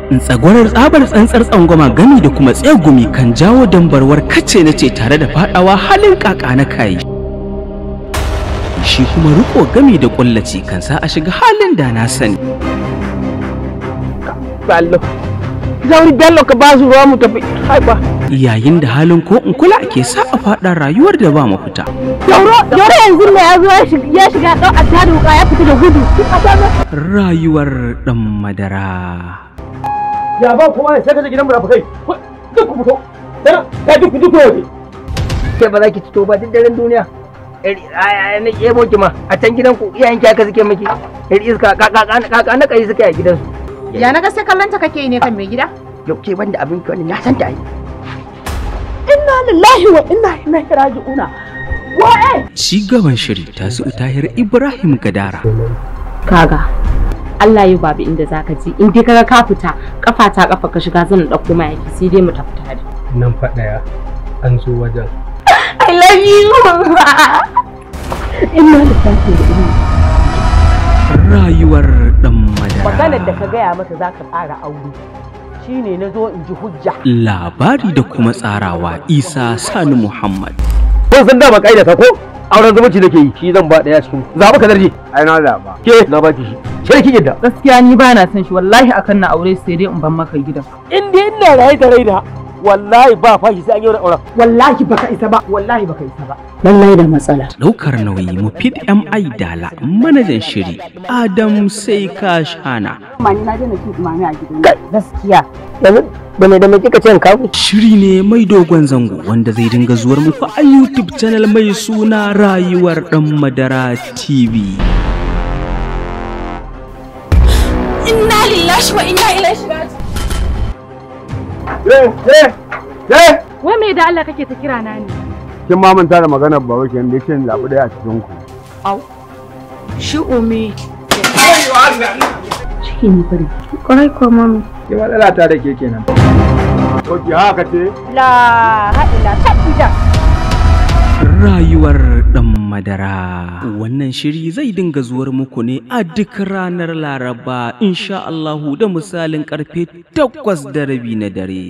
Tsagwarar tsabar tsantsar tsangwama gami da kuma tsegumi kan jawo dambarwar kace na ce tare da fadawa halin kaka na kai. Shi kuma riko gami da kullaci kan sa a shiga halin da na sani. Bello. Zauri Bello ka ba su ruwa mu tafi. Haiba. Yayin da halin ko in kula ke sa a fada rayuwar da ba mafita. Jauro, Jauro yanzu ne ya zo ya shiga ɗau a tada wuka ya fita da gudu. Rayuwar ɗan madara. Ya ba kowa ya saka gidan munafukai. Duk ku fito. Dana, ka duk duk waje. Ke ba za ki fito ba duk daren duniya. Ai na ebo ki ma a can gidan ku iyayen ki haka suke miki. Yar iska kaka na kai suke a gidansu. Ya na ga sai kallon ta kake ne kan mai gida? Yau ke banda abin ki wannan na san ta ai. Inna lillahi wa inna ilaihi raji'una. Wa'e! Ci gaban shiri Tasi'u Tahir Ibrahim Gadara. Kaga Allah yau babu inda zaka je in dai kaga ka fita kafa ta kafa ka shiga zan dauko mayaki sai dai mu tafi tare. Nan fa daya an zo wajen. I love you. Inna lillahi wa inna. Rayuwar ɗan madara. Maganar da ka gaya mata zaka ƙara aure. Shine na zo in ji hujja. Labari da kuma tsarawa Isa Sani Muhammad. Kun san dama kaida ta ko? Auren zumunci nake yi, shi zan ba daya cikin. Zabi ka darje. Ai na zaba. Ke na baki shi. Sai ki yadda. Gaskiya ni ba na son shi wallahi akan na aure sai dai in ban maka gidan. In dai ina raye da raina wallahi ba fashi sai an yi auren. Wallahi baka isa ba, wallahi baka isa ba. Lallai da matsala. Daukar nauyi Mufid MI Dala, manajan shiri Adam sai ka shana. Mani na daina cin umami a gidan. Gaskiya. Yanzu da me da me kika ce in kawo? Shiri ne mai dogon zango wanda zai dinga zuwar muku a YouTube channel mai suna Rayuwar Ɗan Madara TV. Inna lillahi wa inna ilaihi raji'un. Wai me da Allah kake ta kira na ne? Kin ma manta da maganar baba kenan da yake zabi daya a cikin ku. Au. Shi umi. Ciki ne fari. Kwarai ko mami. Ki matsala ta da ke kenan. Oki haka ce? La ha'ila tabbija. Rayuwar ɗan madara. Wannan shiri zai dinga zuwar muku ne a duk ranar Laraba insha Allahu da misalin karfe 8:30 na dare.